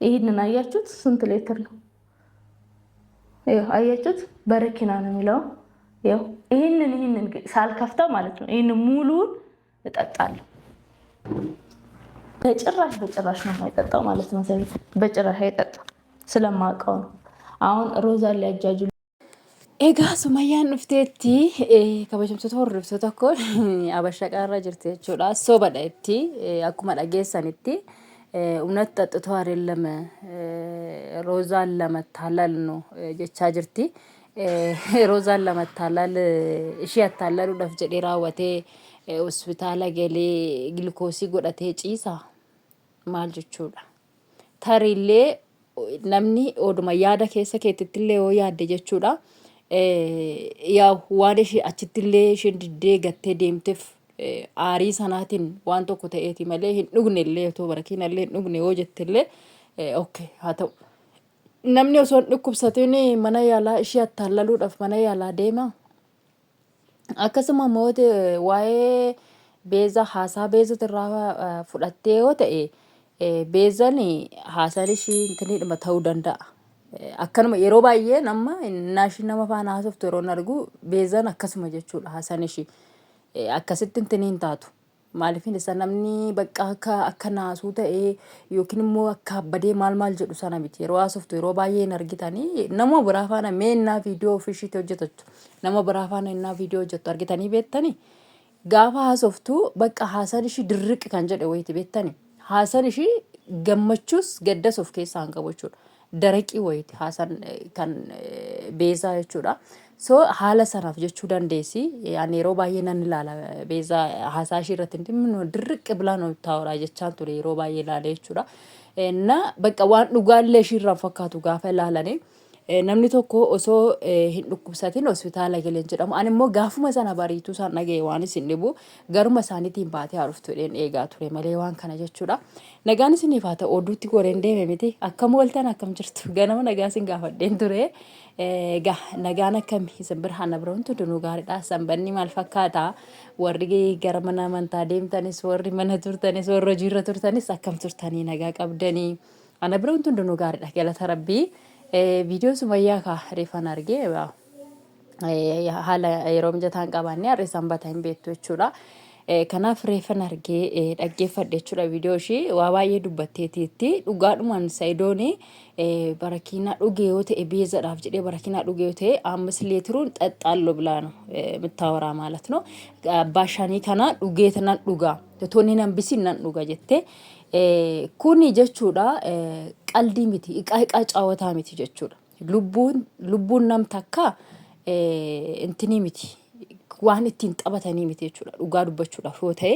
ይህንን አያችሁት? ስንት ሌትር ነው? አያችሁት? በረኪና ነው የሚለው። ይኸው ይህንን ሳልከፍተው ማለት ነው። ይህንን ሙሉውን እጠጣለሁ። በጭራሽ በጭራሽ ነው የማይጠጣው ማለት ነው። በጭራሽ አይጠጣም ስለማውቀው ነው። አሁን ሮዛን ሊያጃጅሉ Egaa Sumayyaan dhufteetti kabajamtoota hordoftoota koo abashaqaarra jirti jechuudha. Sobadha itti akkuma dhageessanitti እውነት ጠጥቶ አይደለም ሮዛን ለመታለል ነው jechaa jirti. Roozaan ለመታለል ishee attaallaluudhaaf jedhee raawwatee hospitaala galee gilkoosii godhatee ciisa maal jechuudha. Tariillee namni oduma yaada keessa keetittillee yoo yaadde jechuudha. Yaa waan ishee achittillee isheen diddee gattee deemteef aarii sanaatiin waan tokko ta'eeti malee hin dhugne illee otoo barakiina illee hin dhugne yoo jettellee okay haa ta'u. Namni osoo hin dhukkubsatiin mana yaalaa ishee attaallaluudhaaf mana yaalaa deema. Akkasuma immoo waa'ee beeza haasaa beezatirraa fudhattee yoo ta'e beezan haasaan ishii intiniidhuma ta'uu danda'a. Akkanuma yeroo baay'ee nama innaa ishiin nama faana haasoftu yeroo argu beezan akkasuma jechuudha haasaan ishii. Akkasitti intini hin taatu. Maaliifin isa namni bakka akka akka naasuu ta'ee yookiin immoo akka abbadee maal maal jedhu sana miti. Yeroo haasoftu yeroo baay'ee hin argitanii nama biraa faana mee innaa viidiyoo ofii ishiitti hojjetattu nama biraa faana innaa viidiyoo hojjettu argitanii beektanii gaafa haasoftu bakka haasaan ishii dirriqi kan jedhe wayiiti beektanii. Haasaan ishii gammachuus gaddas of keessaa hin qabu jechuudha. Daraqii wayiiti haasaan kan beezaa jechuudha. So haala sanaaf jechuu dandeessi. Ani yeroo baay'ee nan ilaala beezaa haasaa ishii irratti dirriqi bilaa ነው ታወራ jechaan ture yeroo baay'ee ilaale jechuudha. Na bakka waan dhugaallee ishii irraa fakkaatu gaafa ilaalanii namni tokko osoo hin dhukkubsatin hospitaala galeen jedhamu. Ani immoo gaafuma sana bariituu isaan dhaga'e waan isin dhibu garuma isaaniitiin baatee haa dhuftu jedheen eegaa ture malee waan kana jechuudha. Nagaan isiniif haa ta'u oduutti goreen deeme miti akkam ooltan akkam jirtu ganama nagaa isin gaafadheen ture. Egaa nagaan akkami isin bira hana bira wanti hundinuu gaariidha. Sanbanni maal fakkaata? Warri gara mana amantaa deemtanis warri mana turtanis warri hojiirra turtanis akkam turtanii nagaa qabdanii? Ana bira wanti hundinuu gaariidha galata rabbii. Viidiyoo Sumayyaa kaa reefan argee haala yeroo mijataa hin qabaanne har'i sanbata hin beektu jechuudha. Kanaaf reefan argee dhaggeeffadhe jechuudha viidiyoo ishii waa baay'ee dubbatteetiitti dhugaadhumaan Sa'idoon barakiinaa dhuge yoo ta'e beezadhaaf jedhee barakiinaa dhuge yoo ta'e ammas leetiruun xaxxaallo bilaa ነው የምታወራ ማለት ነው። Abbaa shanii kana dhugee nan dhugaa otoo inni nan bisiin nan dhuga jettee kuni jechuudha qaldii miti iqaa iqaa caawataa miti jechuudha. Lubbuun lubbuun nam takka intinii miti waan ittiin taphatanii miti jechuudha dhugaa dubbachuudhaaf yoo ta'e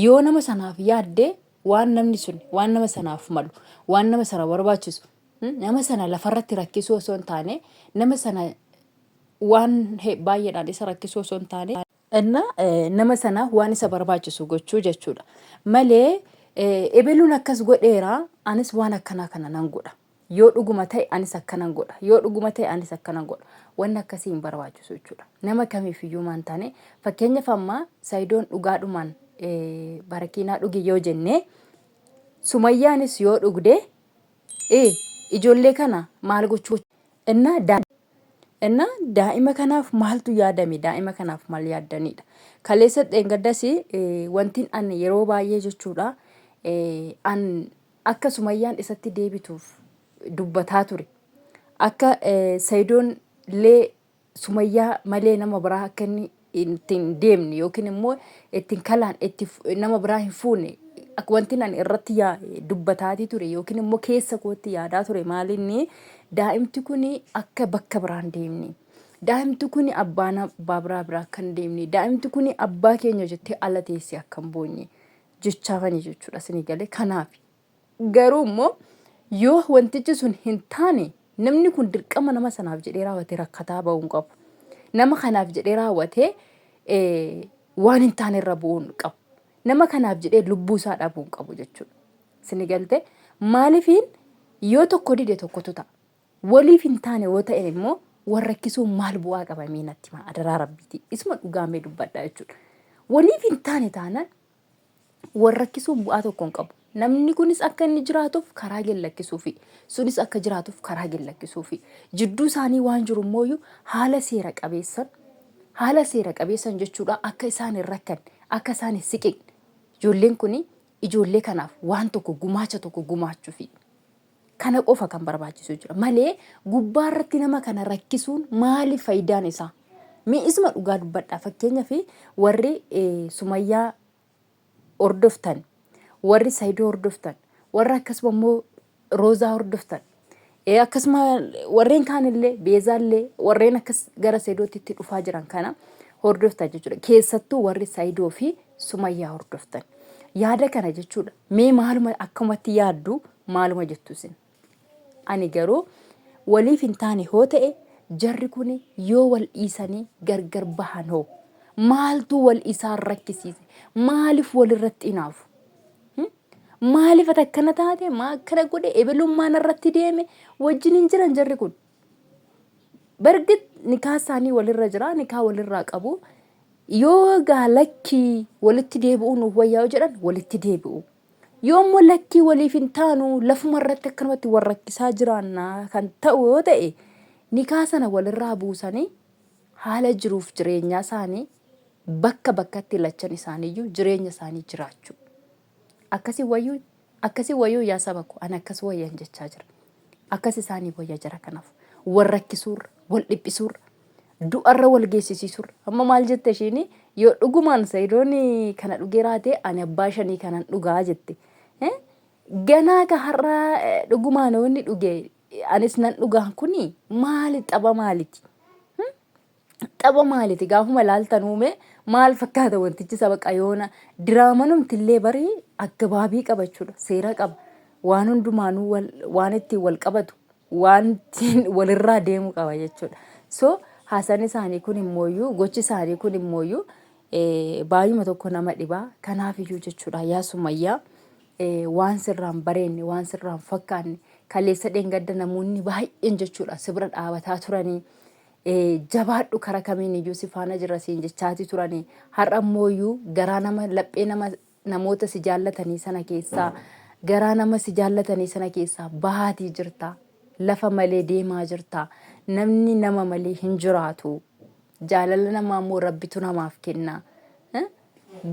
yoo nama sanaaf yaadde waan namni sun waan nama sanaaf malu waan nama sana barbaachisu nama sana lafarratti rakkisuu osoo hin taane nama sana waan baay'eedhaan isa rakkisuu osoo hin taane እና nama sanaaf waan isa barbaachisu gochuu jechuudha malee ebeluun akkas godheera anis waan akkanaa kana nan godha yoo dhuguma ta'e anis akkanan godha yoo dhuguma ta'e anis akkanan godha wanni akkasii hin barbaachisu jechuudha nama kamiif iyyuu maan taane fakkeenyaaf amma Sayidoon dhugaadhumaan barakiinaa dhuge yoo jenne Sumayyaanis yoo dhugde ijoollee kana maal gochuu እና daa'ima kanaaf maaltu yaadame daa'ima kanaaf maal yaaddanidha. Kaleessa dheengaddas wantin an yeroo baay'ee jechuudha an akka Sumayyaan isatti deebituuf dubbataa ture. Akka Sayidoon illee Sumayyaa malee nama biraa akka inni ittiin deemne yookiin immoo ittiin kalaan itti nama biraa hin fuune akka wanti ani irratti dubbataatii ture yookiin immoo keessa kootti yaadaa ture maalinni daa'imti kun akka bakka biraa hin deemne daa'imti kun abbaan abbaa biraa biraa akka hin deemne daa'imti kun abbaa keenya jettee ala teessee akka hin boonye jechaafanii jechuudha isinii galee kanaaf garuu immoo yoo wantichi sun hin taane namni kun dirqama nama sanaaf jedhee raawwatee rakkataa ba'uu hin qabu. Nama kanaaf jedhee raawwatee waan hin taane irra bu'uu hin qabu. Nama kanaaf jedhee lubbuu isaa dhabuu hin qabu jechuudha. Isin galte maaliifiin yoo tokko dide tokkotu ta'a. Waliif hin taane yoo ta'e immoo wal rakkisuun maal bu'aa qaba mee natti himaa adaraa rabbiiti. Isuma dhugaa mee dubbadhaa jechuudha. Waliif hin taane taanaan wal rakkisuun bu'aa tokko hin qabu. Namni kunis akka inni jiraatuuf karaa gad lakkisuufi. Sunis akka jiraatuuf karaa gad lakkisuufi. Jidduu isaanii waan jiru immooyyuu haala seera qabeessan haala seera qabeessan jechuudha akka isaan hin rakkanne akka isaan hin siqiqne ijoolleen kun ijoollee kanaaf waan tokko gumaacha tokko gumaachuufi. Kana qofa kan barbaachisu jira malee gubbaa irratti nama kana rakkisuun maali faayidaan isaa? Mee isuma dhugaa dubbadhaa fakkeenyaaf warri Sumayyaa hordoftan, warri Saidoo hordoftan, warri akkasuma immoo Roozaa hordoftan, akkasuma warreen kaanillee Beezaallee warreen akkas gara Saidootti itti dhufaa jiran kana hordoftan jechuudha. Keessattuu warri Saidoo fi Sumayyaa hordoftan. Yaada kana jechuudha. Mee maaluma akkamatti yaaddu maaluma jettu isin? Ani garuu waliif hin taane hoo ta'e jarri kun yoo wal dhiisanii gargar bahan hoo maaltu wal isaan rakkisiise? Maaliif walirratti inaafu? Maaliif ati akkana taate? Maa akkana godhe? Ebelummaan irratti deeme wajjin hin jiran jarri kun. Bargit nikaa isaanii walirra jira, nikaa walirraa qabu. Yoo gaa lakkii walitti deebi'uu nuuf wayyaa yoo jedhan walitti deebi'u. Yoo immoo lakkii waliif hin taanu lafuma irratti akkanumatti wal rakkisaa jiraanna kan ta'u yoo ta'e nikaa sana walirraa buusanii haala jiruuf jireenyaa isaanii bakka bakkatti lachan isaaniiyyuu jireenya isaanii jiraachuu. Akkasi wayyuu akkasi wayyuu yaa saba koo ani akkas wayyan jechaa jira. Akkas isaanii wayya jara kanaaf wal rakkisuurra wal dhiphisuurra du'arra wal geessisiisurra. Amma maal jette ishiin yoo dhugumaan Sayidoon kana dhugee raate ani abbaa shanii kanan dhugaa jette. Ganaa ka har'a dhugumaan yoo inni dhuge anis nan dhugaan kuni maali tapha maaliti? Tapha maaliti gaafuma ilaaltan uume maal fakkaata wantichi saba qayoona diraamanumti illee bari aggabaabii qaba jechuudha seera qaba waan hundumaanuu waan ittiin wal qabatu waan ittiin walirraa deemu qaba jechuudha. So haasaan isaanii kun immooyyuu gochi isaanii kun immooyyuu baay'uma tokko nama dhibaa kanaaf iyyuu jechuudha yaa Sumayyaa waan sirraan bareenne waan sirraan fakkaanne kaleessa dheengadda namoonni baay'een jechuudha si bira dhaabataa turanii jabaadhu kara kamiin iyyuu si faana jira siin jechaati turanii har'a immooyyuu garaa nama laphee nama namoota si jaallatanii sana keessaa garaa nama si jaallatanii sana keessaa bahaatii jirta. Lafa malee deemaa jirta. Namni nama malee hin jiraatu. Jaalala namaa immoo rabbitu namaaf kenna.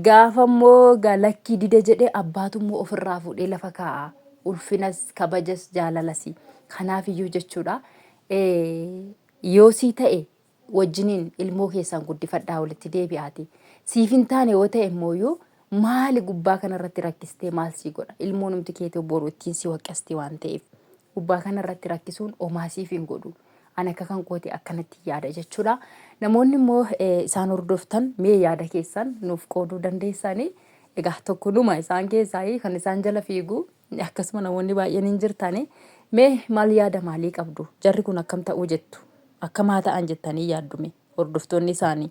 Gaafa immoo gaa lakkii dide jedhee abbaatu immoo ofirraa fuudhee lafa kaa'a. Ulfinas, kabajas, jaalalas. Kanaaf iyyuu jechuudha. Yoo sii ta'e wajjiniin ilmoo keessan guddifadhaa walitti deebi'aati. Siif hin taane yoo ta'e immooyyuu maali gubbaa kanarratti rakkistee maal sii godha? Ilmoonumti keetii boru ittiin si waqqasti waan ta'eef. Gubbaa kanarratti rakkisuun omaa siif hin godhu. Ani akka kan kooti akkanatti yaada jechuudha. Namoonni immoo isaan hordoftan mee yaada keessan nuuf qooduu dandeessanii. Egaa tokko numa isaan keessaa kan isaan jala fiigu akkasuma namoonni baay'een hin jirtani. Mee maal yaada maalii qabdu? Jarri kun akkam ta'uu jettu? Akkam haa ta'an jettanii yaaddu mee hordoftoonni isaanii?